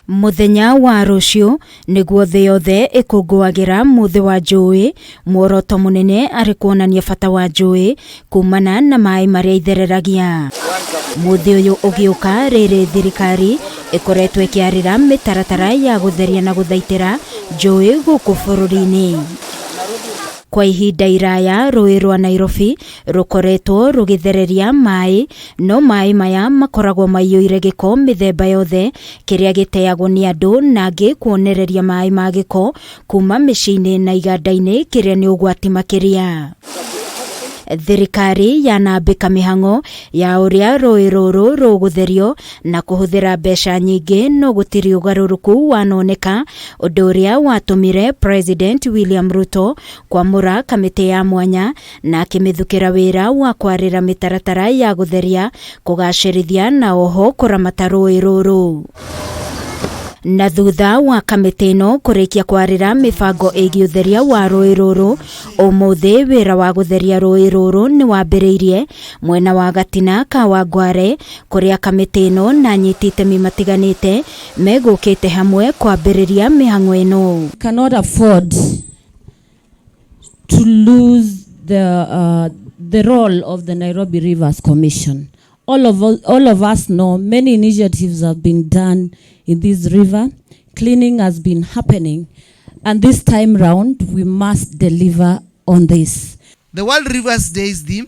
Mũthenya wa rũciũ nĩguo thĩ yothe ĩkũngũagĩra mũthĩ wa njũĩ, muoroto mũnene arĩ kuonania bata wa njũĩ kumana na maĩ marĩa ithereragia. Mũthĩ ũyũ ũgĩũka rĩrĩ thirikari ĩkoretwo ĩkĩarĩra mĩtaratara ya gũtheria na gũthaitĩra njũĩ gũkũ bũrũri-inĩ. Kwa ihinda iraya rũĩ rwa Nairobi rũkoretwo rũgĩthereria maĩ, no maĩ maya makoragwo maiyũire gĩko mĩthemba yothe kĩrĩa gĩteagwo nĩ andũ na angĩ kuonereria maĩ ma gĩko kuma mĩciĩ-inĩ na iganda-inĩ kĩrĩa nĩ ũgwati makĩria. Thirikari yanambĩka mĩhang'o ya ũrĩa rũĩ rũrũ rũgũtherio na kũhũthĩra mbeca nyingĩ no gũtirĩ ũgarũrũku wanoneka, ũndũ ũrĩa watũmire President William Ruto kwamũra kamĩtĩ ya mwanya na akĩmĩthukĩra wĩra wa kwarĩra mĩtaratara ya gũtheria, kũgacĩrithia na oho kũramata rũĩ rũrũ. Na thutha wa kamĩtĩ ĩno kũrĩkia kwarĩra mĩbango ĩgiĩ ũtheria wa rũĩ rũrũ, ũmũthĩ wĩra wa gũtheria rũĩ rũrũ nĩ wambĩrĩirie mwena wa Gatina ka Wangware, kũrĩa kamĩtĩ ĩno na anyiti itemi matiganĩte megũkĩte hamwe kwambĩrĩria mĩhang'o ĩno. Cannot afford to lose the role of the Nairobi Rivers Commission. All of us know many initiatives have been done in this river. Cleaning has been happening. And this time round, we must deliver on this. The World Rivers Day's theme,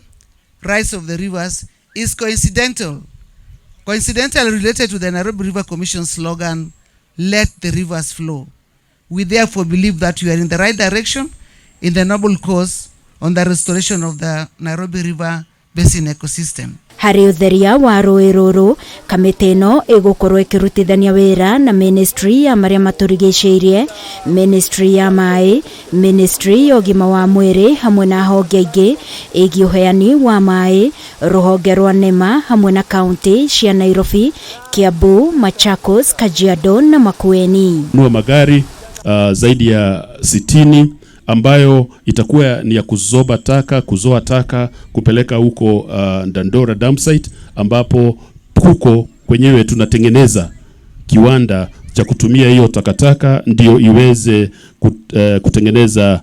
Rise of the Rivers, is coincidentally related to the Nairobi River Commission slogan, "Let the rivers flow." We therefore believe that we are in the right direction in the noble cause on the restoration of the Nairobi River Basin ecosystem. Harĩ ũtheria wa rũĩ rũrũ, kamĩtĩ ĩno ĩgũkorwo ĩkĩrutithania wĩra na ministry ya marĩa matũrigicĩirie, ministry ya maĩ, ministry ya ũgima wa mwĩrĩ hamwe na honge ingĩ ĩgiĩ ũheani wa maĩ, rũhonge rwa NEMA hamwe na kaunti cia Nairobi, Kiambu, Machakos, Kajiado na Makueni. Nunua magari zaidi ya 60 ambayo itakuwa ni ya kuzoba taka, kuzoa taka kupeleka huko Dandora dump site, ambapo huko kwenyewe tunatengeneza kiwanda cha kutumia hiyo takataka ndio iweze kutengeneza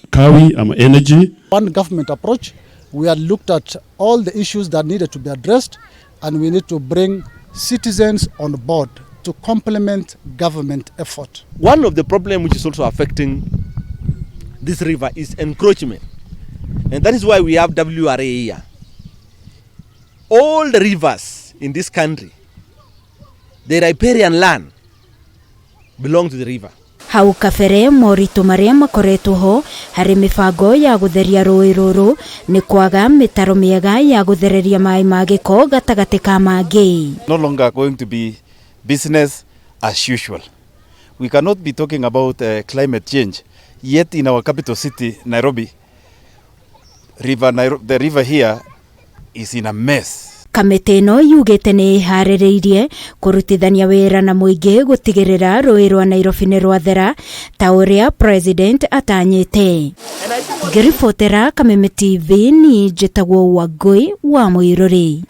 kawi ama energy. One government approach, we had looked at all the issues that needed to be addressed, and we need to bring citizens on board to complement government effort. One of the problems which is also affecting this river is encroachment. And that is why we have WRA here. All the rivers in this country, the riparian land belong to the river. Hau kabere moritũ marĩa makoretwo ho harĩ mĩbango ya gũtheria rũĩ rũrũ nĩ kwaga mĩtaro mĩega ya gũthereria maĩ ma gĩko gatagatĩ ka mangĩ. No longer going to be business as usual. We cannot be talking about climate change, yet in our capital city, Nairobi, the river here is in a mess. Kamĩtĩ ĩno yugĩte nĩ ĩharĩrĩirie kũrutithania wĩra na mũingĩ gũtigĩrĩra rũĩ rwa Nairobi nĩ rwathera ta ũrĩa president atanyĩte. Ngĩribotera Kameme TV, niĩ njĩtagwo Wangũi wa Mũirũrĩ.